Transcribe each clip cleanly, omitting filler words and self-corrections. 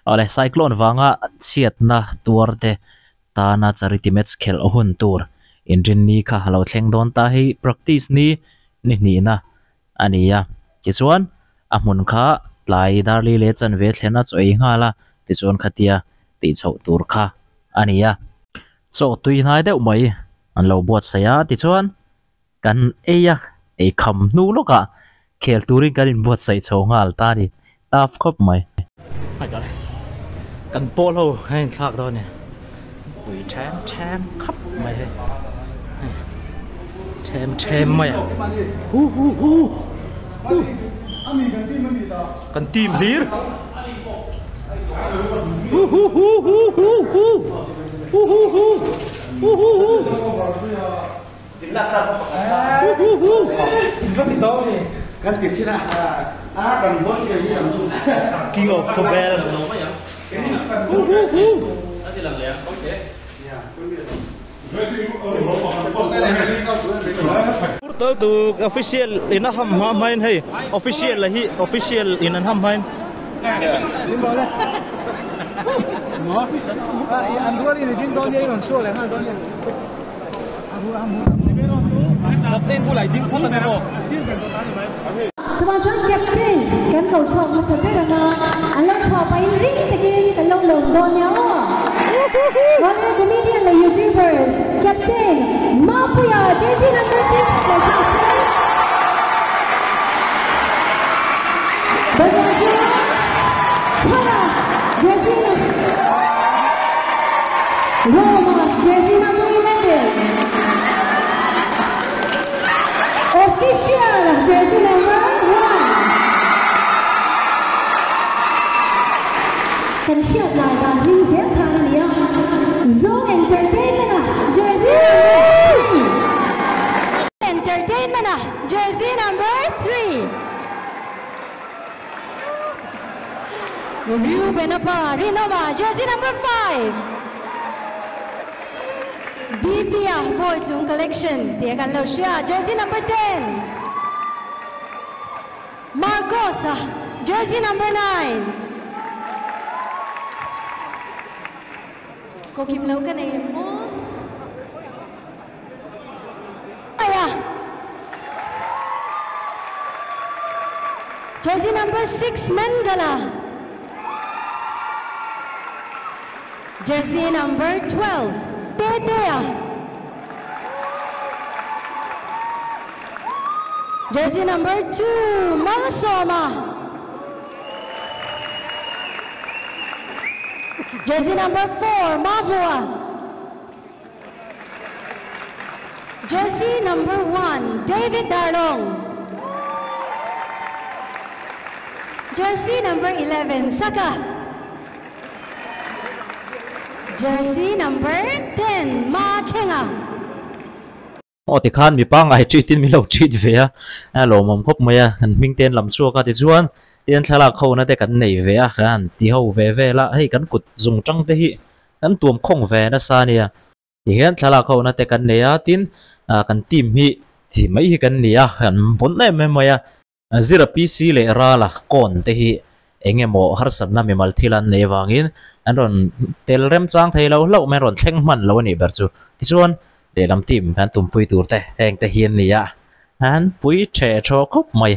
Awle cyclone vanga chhiatna tuar te tana charity match khelh hun tur inrinni kha a lo thleng dawn ta hei practice ni ni hnihna a ni a tichuan a hmun kha tlai darli leh chanve thlen a chaw ei nghal a tichuan khatia tih chhoh tur kha a ni a chaw tui hnai deuh mai an lo buatsaih a tichuan kan ei a ei kham hnu lawkah khel turin kan inbuatsaih chho nghal ta a ni tough khawp mai. Kan pawl ho a inthlak dawn a ni pui them them khap mai hei them them mai a hu hu hu hu kan team hlir hu hu hu hu hu hu hu hu hu hu hu hu. King of Khawbel Official in a ham hma hmain hei official a hi official in an ham hmain. Chuvang chuan Captain kan ko chhuak hmasa ber ang a, an lo chhuah pahin ring takin kan lo lawm dawn nia aw. Awle comedian leh youtubers Captain Mapuia jersey number 6 lo chhuak se. Bawlhhlawh Chhana jersey number. Roma jersey number 11 Official jersey number 1 Kan hriat lai dan hming zel khan a ni a, Zo Entertainment a jersey number 3. Entertainment a jersey number 3. Reuben-a pa Rinawma jersey number 5. BP-a Bawitlung collection tih kan lo hria jersey number 10. Marcos-a jersey number 9. Kokim lo ka nei em maw? Jersey number 6 Mendala. Jersey number 12 Tetea. Jersey number 2 Malsoma. Jersey number 4 Mabua. Jersey number 1 David Darlong. Jersey number 11 Saka. Jersey number 10 Ma Khenga. Aw tikhan mi pangngai treat in min lo treat ve a, a lawmawm khawp mai a, kan hming te an lam chhuak a tichuan tian thlalak ho na te kan nei ve a, kan han ti ho ve vel a, hei kan kut zung tang te hi kan tuam khawng ve nasa a nia. Tihian thlalak ho na te kan nei a, tin kan team hi thi mai hi kan ni a, kan bawn em em mai a. Zira PC leh Rala kawn te hi eng emaw harsatna mimal thil an nei avangin an rawn tel remchang thei lo hlauh mai, an rawn thleng hman lo a nih ber chu. Tichuan lehlam team kan tumpui tur te heng te hi an ni a, an pui theh thaw khawp mai.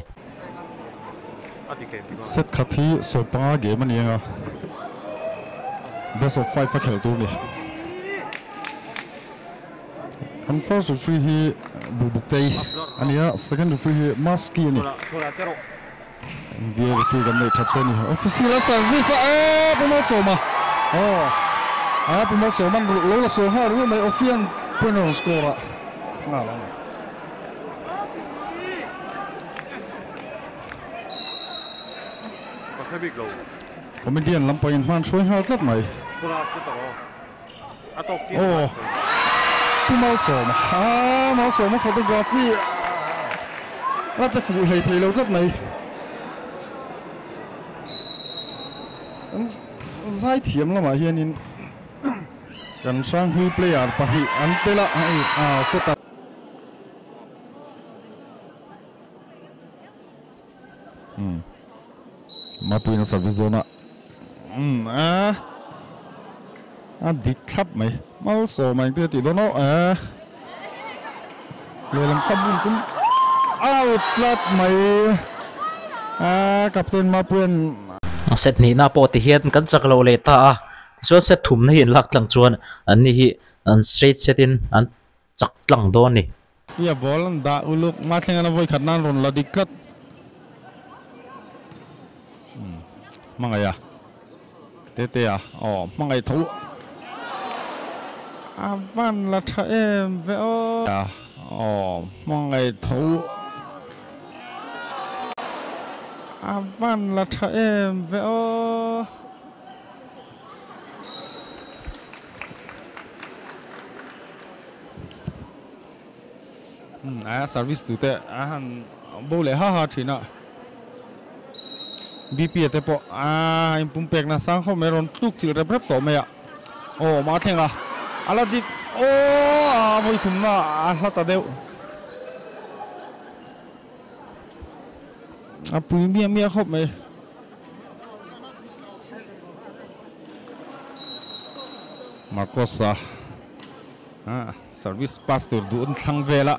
Set khat hi 15 game a ni ang a, best of 5 a khelh tur a ni. Kan first referee hi Bubuktei a ni a, second referee hi Maski a ni. NBA referee kan neih that te a ni. Official a service a, eee Pu Malsawma aw a Pu Malsawma an lo la sawi nghal ringawt mai, Offian point a rawn score a nghal a ni. Comedian lampang in hman hruai nghal tlat mai. Aw Pu Malsawma aa Malsawma photography a che fuh hlei thei lo tlat mai. An zai thiam lamah hianin kan Hranghlui player pahnih an tel a hei aa set up. Mapuina service dawn a. Um a a dik thlap mai Malsawma engtin a tih dawn aw a lehlam kha bum tum out tlat mai a captain Mapuia'n Set hnihna pawh ti hian kan chak loh leh ta a, tichuan set thumna hi an lak tlang chuan an ni hi an straight set in an chak tlang dawn a ni. Fia ball an dah uluk Mathleng an a vawi khat nan rawn la dik tlat. Hmangaih a Tete a aw hmangaih tho a van la tha em ve aw. Aw hmangaih tho a van la tha em ve aw. A service tu te a han bo leh ha ha thin a BP a te pawh a in pum pek na sang khawp mai rawn tluk chilh rep rep tawh mai a aw mah thleng a a la dik aw a vawi thum na a hla ta deuh a pui miah miah khawp mai. Marcos a service pass tur duh an thlang vel a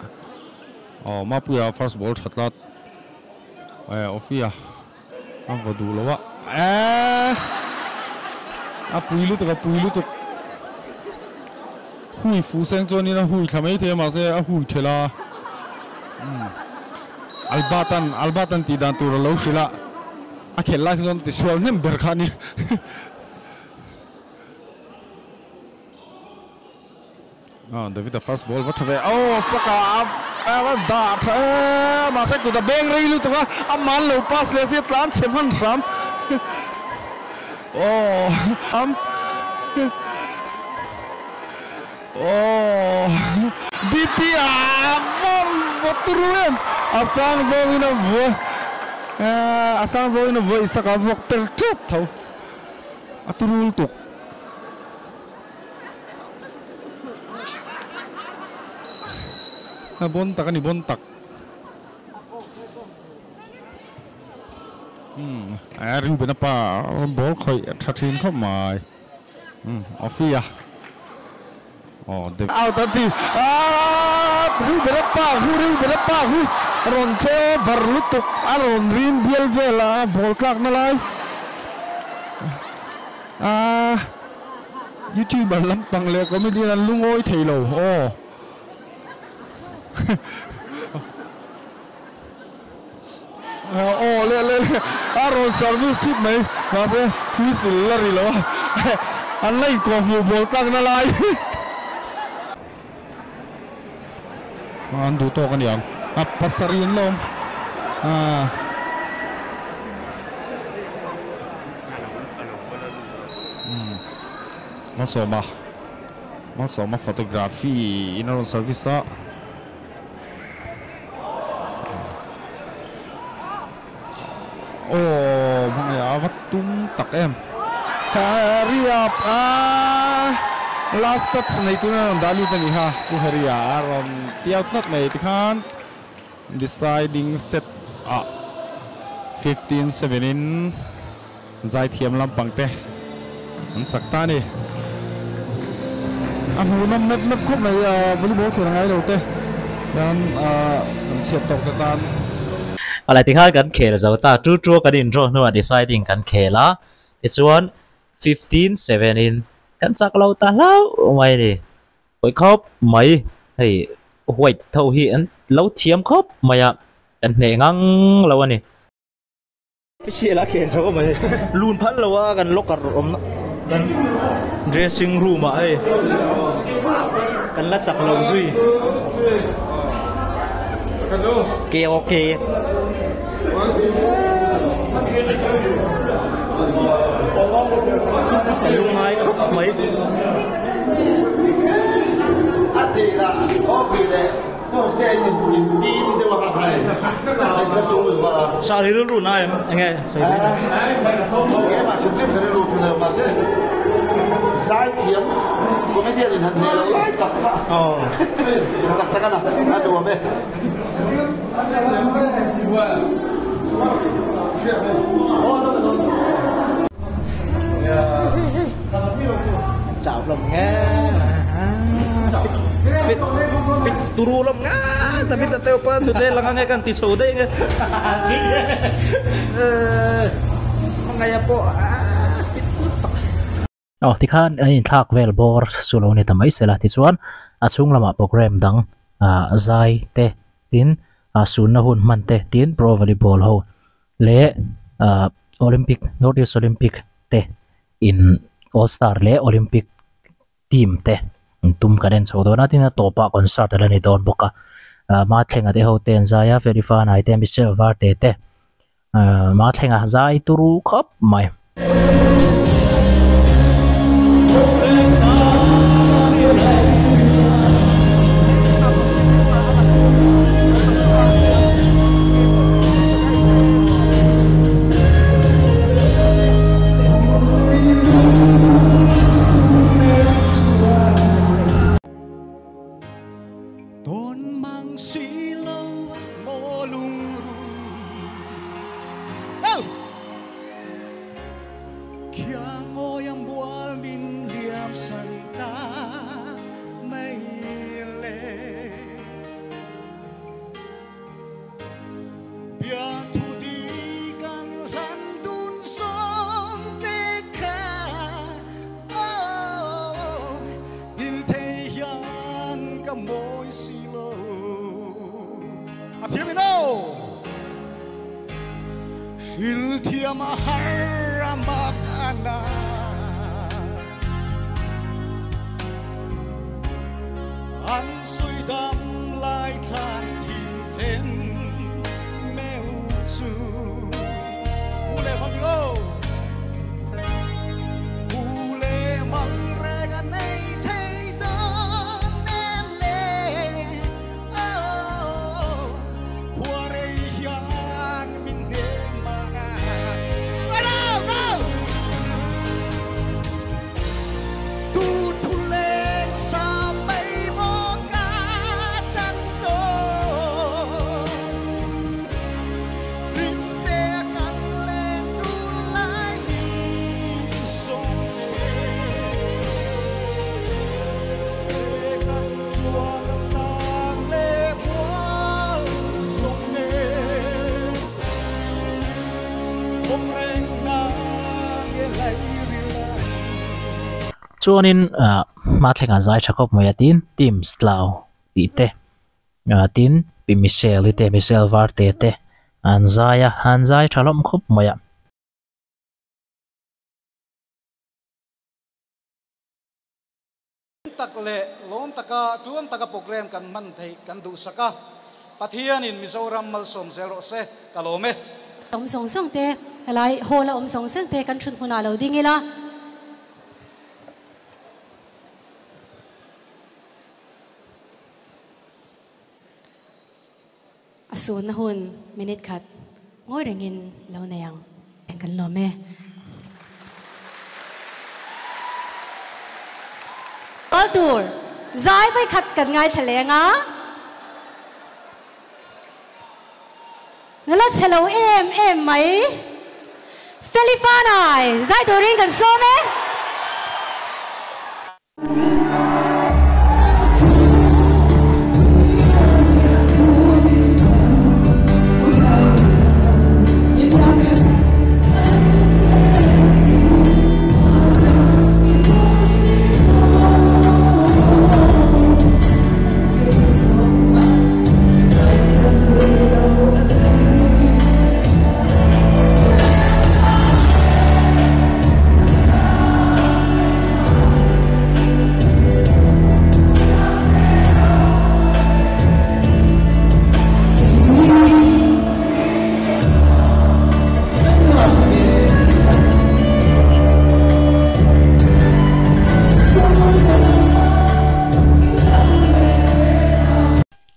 aw Mapuia first ball tha tlat eh Ofia a vaw duh lo a eh a pui lutuk a pui lutuk hui fuh seng chuanin a hui thla maithei a mahse a hui thelh a umm Albert-a'n Albert-a'n tih dan tur a lo hrilh a a khelh lai kha chuan tisual hnem ber kha a ni. Ah, David a first ball va tha ve. Oh, saka a dah tha e. Mahse kut a beng rei lutuk a, a man lo pass leh si a tlan chhe hman hram. Oh, am. Oh, BP a van va turu em. A sang zawngin a vua. A sang zawngin a vua Isaka vuak per tep tho. A turu lutuk. A bon tak a ni bon tak umm a Reuben a pa ball khawih a tha thin khawp mai umm Offie a aw David out a ti aaa Reuben a pa khu Reuben a pa khu rawn che over lutuk a rawn rin bial vel a ball tlak na lai aaa. Youtuber lampang leh comedian an lungawi thei lo aw. Aw leh leh leh a rawn service thut mai mahse whistle la ri lo a an la inkawh hmuh bawl tlak na lai. An duh tawk a niang a pasarih an la awm a. Malsawma Malsawma photography in a rawn service a. Aw hmangaih a va tum tak em. Harry a last touch nei turin a rawn dah lut a ni kha. Pu Harry a a rawn tiau tlat mai tikhan deciding set ah 15-7 in zaithiam lampang te an chak ta a ni. A hmuhnawm mep mep khawp mai volleyball kher ngai lo te chuan kan chhiat tawk te tan. Awle tikhan kan khel zo ta chu chu kan indraw hnuah deciding kan khel a tichuan 15-7 in kan chak lo ta hlauh mai a ni. Pawi khawp mai hei white tho hi an lo thiam khawp mai a kan hneh ngang lo a ni. Official a khel tho mai lun phal lo a kan locker awm na kan dressing room ah hei kan la chak lo zui ke okay ka lungai khawp mai. Sa ri rilru na em enge sawi daih na. Chau hlawm nge fit fit turu hlawm nga David a teuh pawh hnute lang ange kan ti chho daih nge hmangaih a pawh fit lutuk. Aw tikhan an inthlak vel bawr chu lo ni ta mai sela tichuan a chhung lamah program dang ah zai te tin ah sunna hun hman te tin pro volleyball ho leh ah olympic north east olympic te in all star leh olympic team te an tum kan en chho dawn a tin a tawpah concert a la ni dawn bawk a ah Mathlenga te ho te an zai a Felifanai te Michelle Varte te ah Mathlenga zai turu khawp mai. Chuanin ah hma thlengah zai tha khawp mai a tin team tlau tih te ah tin pi Michelle-i te Michelle Varte te an zai a an zai tha hlawm khawp mai a. Tak leh lawm taka tluang taka program kan hman theih kan duhsak a, Pathianin Mizoram malsawm zel rawh se, ka lawm e. Awm zawng zawng te, helai hall a awm zawng zawng te kan thut hmunah lo ding ila. A sunna hun minute khat ngawi rengin lo nei ang. Kan lawm e. Kal tur zai vawi khat kan ngaithla leng a. Nula chhe lo em em mai. Feli Fanai zai turin kan sawm e.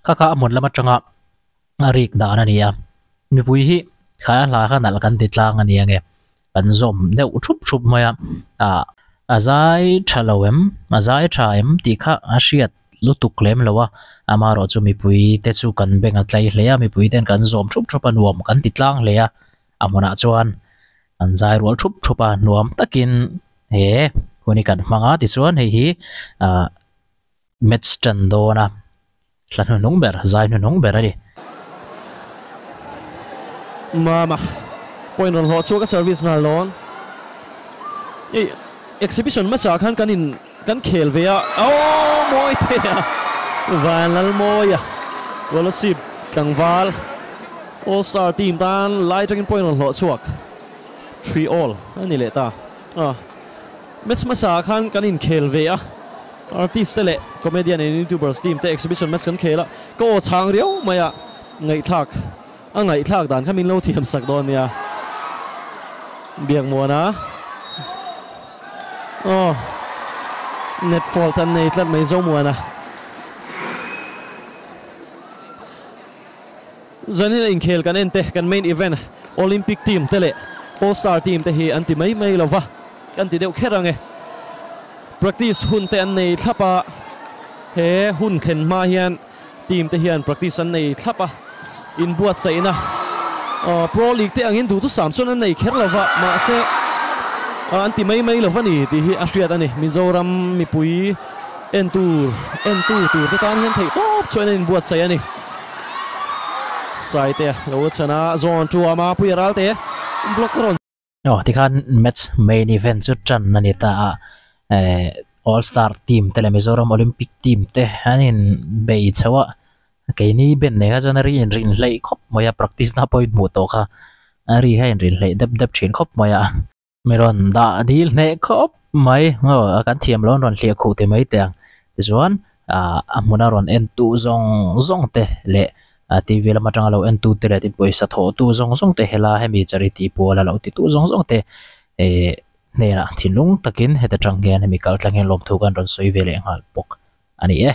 Kha kha a hmun lam atanga a rik dan a ni a mipui hi khaia hla kha nalh kan ti tlang a ni ange kan zawm deuh thup thup mai a ah a zai tha lo em a zai tha em tih kha a hriat lutuk lem lo a amaherawh chu mipui te chu kan beng a tlai hle a mipui ten kan zawm thup thup a nuam kan ti tlang hle a a hmunah chuan an zai rual thup thup a nuam takin he Hun hi kan hmang a, tichuan hei hi ah match tan dawn a, hla hnuhnung ber, zai hnuhnung ber a ni. Mama point rawn hlawh chhuak a service nghal dawn. Hei exhibition hmasa khan kan in kan khel ve a, aww mawi te a Vanlalmawia Kolasib tlangval All Star team tan lai atangin point rawn hlawh chhuak 3 all a ni leh ta. A match hmasa ah khan kan inkhel ve a, artist te leh comedian and youtubers team te exhibition match kan khel a, ka aw chhang riau mai a, ngaihthlak a ngaihthlak dan kha min lo thiam sak dawn nia. Biakmuana aw net fault an nei tlat mai Zomuana. Zanin a inkhel kan en te, kan main event Olympic team te leh All Star team te hi an ti mai mai lo va, kan ti deuh kher ang e. Practice hun te an nei thlap a, he hun thlen hma hian team te hian practice an nei thlap a, inbuatsaihna Pro League te angin duhthusam chuan an nei kher lo va, mahse an ti mai mai lo va ni tih hi a hriat a ni. Mizoram mipui en tur entu tur te tan hian theihtawp chuan an inbuatsaih a ni. Saite lo chhan a, zawn chu ama puia ral te block a rawn. Aw tikhan match main event chu tan a ni ta a, eh all star team te leh Mizoram Olympic team te an in bei chho a, keini ben nei kha chuan a ri inrin hleih khawp mai a, practice na pawh in hmuh tawh kha a ri kha a inrin hleih dep dep thin khawp mai a. Mi rawn dah dil hneh khawp mai aw kan thiam lo an rawn hliah khuh ti mai teh ang tichuan ah a hmuna rawn en tu zawng zawng te leh ah T V lam atanga lo en tu te leh tin pawisa thawh tu zawng zawng te hela hemi charity pawl a lo ti tu zawng zawng te eh hnenah thinlung takin heta tang hian hemi kal tlang hian lawmthu kan rawn sawi ve leh nghal bawk a ni e.